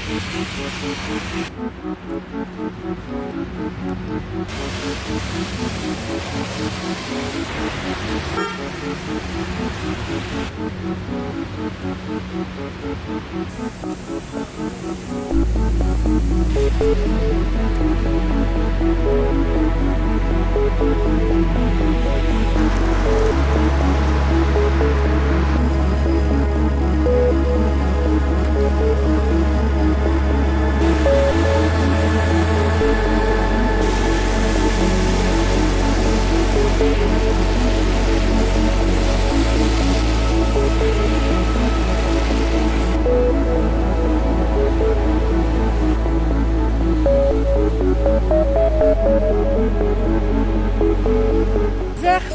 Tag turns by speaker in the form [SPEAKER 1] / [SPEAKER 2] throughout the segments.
[SPEAKER 1] زخ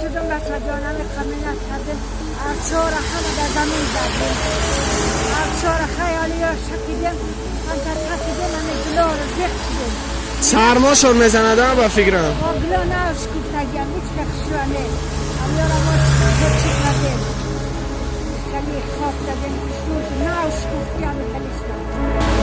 [SPEAKER 1] شدم بچه جانم قمینت کردم. ارچار همه در زمین زدیم. ارچار خیالی را شکیدیم. هم تکیدیم، همه گلا رو زخ شدیم.
[SPEAKER 2] سرما شد میزنه با فکرم.
[SPEAKER 1] با گلا نه شکفتگیم، هیچ که خشوع نه. امیارا ما چی کردیم؟ خیلی خواب زدیم، خشوع شد. نه شکفتی همه خیلی شد.